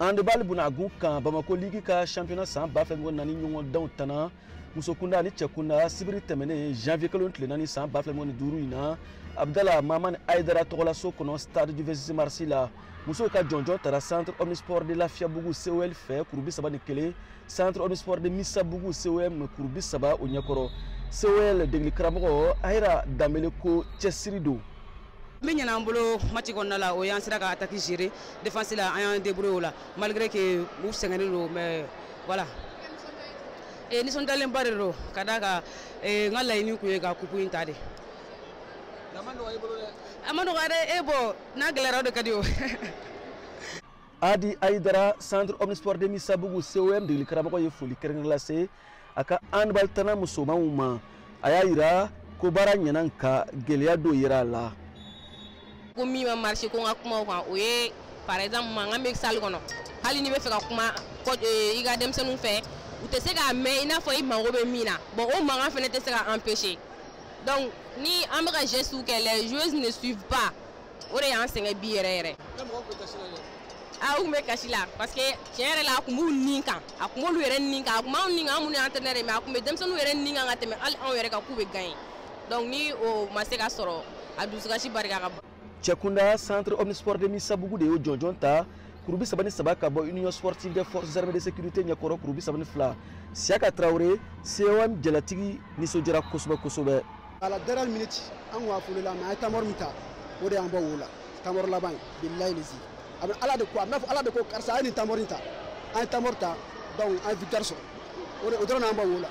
Handball bunagun kan, Bamako Ligue ka championnat san 2024 ɲɔgɔndanw tana musokunda ani cɛkunda sibiri tɛmɛnen janvier kalo tile 4 san 2025 in na, Abdala Mamani Aidara tɔgɔlaso kɔnɔ, stade du 26 mars la. Musow ka jɔnjɔn tara Centre Omnisport de Lafiyabugu COL fɛ, kuru 31, Centre Omnisport de Misabugu COM, kuru 30 o ɲɛkɔrɔ. COL degeli karamɔgɔ Ayira Danbele ko cɛsiri don. Min ɲɛna an bolo match kɔnɔna la, o y'an sera ka attaque gérer. Défense la, an y'an débrouiller o la, malgré que u sɛgɛnnen don, mais voilà. E nisɔndiyalenba de don, ka d'a kan n ka laɲini kun ye ka coupe in ta de. A ma nɔgɔya dɛ. E bɔn, n'a gɛlɛyara, o de ka di o. Adi Aidara, Centre Omnisport de Misabugu COM degeli karamɔgɔ, ye foli kɛrɛnkɛrɛn lase a ka handball tana musomanw ma. A y'a yira ko baara ɲɛna, nka gɛlɛya dɔw yera a la. Ko min ma marché, ko n ka kuma o kan, o ye par exemple mankan bɛ salle kɔnɔ. Hali n'i bɛ fɛ ka kuma i ka denmisɛnninw fɛ, u tɛ se k'a mɛn i n'a fɔ i mago bɛ min na. Bon, o mankan fana tɛ se ka empêcher. Donc ni an bɛ ka gestes kɛ, les joueuses ne suivent pas. O de y'an sɛgɛn bi yɛrɛ yɛrɛ. A u tun bɛ kasi la, parce que tiɲɛ yɛrɛ la, a tun b'u nin kan, a tun b'olu yɛrɛ nin kan, a tun b'anw nin kan, an minnu ye entraîneur ye, mais a tun bɛ denmisɛnninw yɛrɛ nin kan ka tɛmɛ hali anw yɛrɛ kan k'u bɛ gagner. Donc ni o ma se ka sɔrɔ, a dusukasi barika ka bon. Cɛkunda, Centre Omnisport de Misabugu de y'o jɔnjɔn ta, kuru 33, ka bɔ Union Sportive des Forces Armées de Sécurité ɲɛkɔrɔ, kuru 32. Siaka Traoré, COM jalatigi, nisɔndiyara kosɛbɛ kosɛbɛ. À la dernière minute, an kun affolé la, mais an ye temps mort min ta, o de y'an bɔ wo la. Temps mort laban in, bilahi lezi, a bɛ Ala de ko, a bɛ n'a fɔ Ala de ko karisa a ye nin temps mort in ta. An ye temps mort ta, donc an ye victoire sɔrɔ. O de, o dɔrɔn y'an bɔ wo la.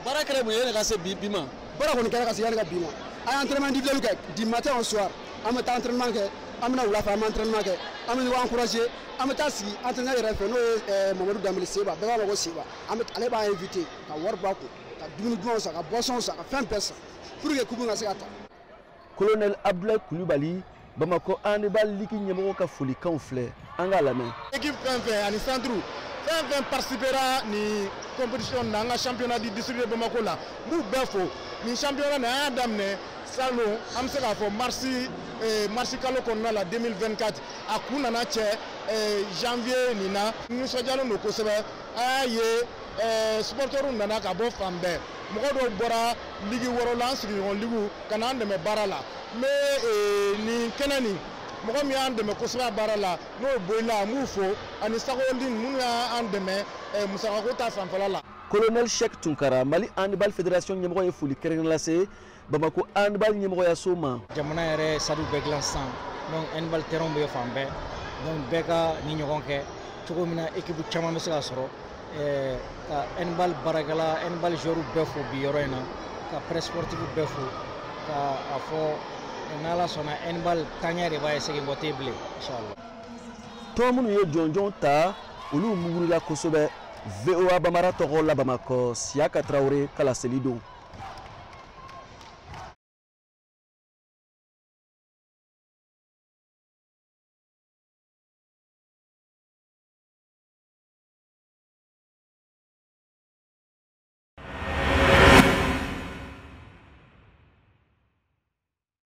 Baara kɛra mun ye yanni ka se bi ma? Baara kɔni kɛra ka se yanni ka bi ma. An ye entraînement individuel kɛ du matin au soir. An bɛ taa entraînement kɛ, an bɛna wula fɛ, an bɛ entraînement kɛ, an bɛ ɲɔgɔn encourager. An bɛ taa sigi entraîneur yɛrɛ fɛ, n'o ye Mamadu Danbele Seba, bɛɛ b'a ma ko Seba. An bɛ ale b'an invité ka wari bɔ a kun, ka dumuni dumanw san, ka boisson san, ka fɛn bɛɛ san, pour que coupe ka se ka ta. Colonel Abdoulaye Coulibaly, Bamakɔ handball ligue ɲɛmɔgɔ ka folikanw filɛ, an k'a lamɛn. Équipe fɛn fɛn ani centre fɛn fɛn participera nin compétition na, an ka championnat du district de Bamako la, n b'u bɛɛ fo. Nin championnat nin, an y'a daminɛ salon, an bɛ se k'a fɔ marsi kalo kɔnɔna la 2024. A kun nana cɛ janvier nin na. N nisɔndiyalen don kosɛbɛ. An y'a ye, supporters nana ka bɔ fan bɛɛ. Mɔgɔ dɔw bɔra ligue wɔɔrɔ la, an sigiɲɔgɔn ligue, ka n'an dɛmɛ baara la. N bɛ nin kɛnɛ nin, mɔgɔ min y'an dɛmɛ kosɛbɛ a baara la, n'o ye Boyila, an b'u fo, ani Sagoldin minnu y'an dɛmɛ musakako ta fanfɛla la. Colonel Cheikh Tunkara, Mali Handball Fédération ɲɛmɔgɔ, ye foli kɛrɛnkɛrɛn lase Bamako handball ɲɛmɔgɔyaso ma. Jamana yɛrɛ stade bɛɛ dilan sisan, donc handball terrain bɛ fan bɛɛ. Donc bɛɛ ka ni ɲɔgɔn kɛ cogo min na, équipe caman bɛ se ka sɔrɔ. Ka handball baarakɛla, handball joueur bɛɛ fo bi yɔrɔ in na, ka presse sportive bɛɛ fo, ka a fɔ n'Ala sɔnna, handball taaɲɛ de b'a ye, segin kɔ tɛ bilen, inchallah. Tɔn minnu ye jɔnjɔn ta, olu mugurila kosɛbɛ. VOA Bamara tɔgɔ la, Bamakɔ, Siyaka Tarawele ka laseli don.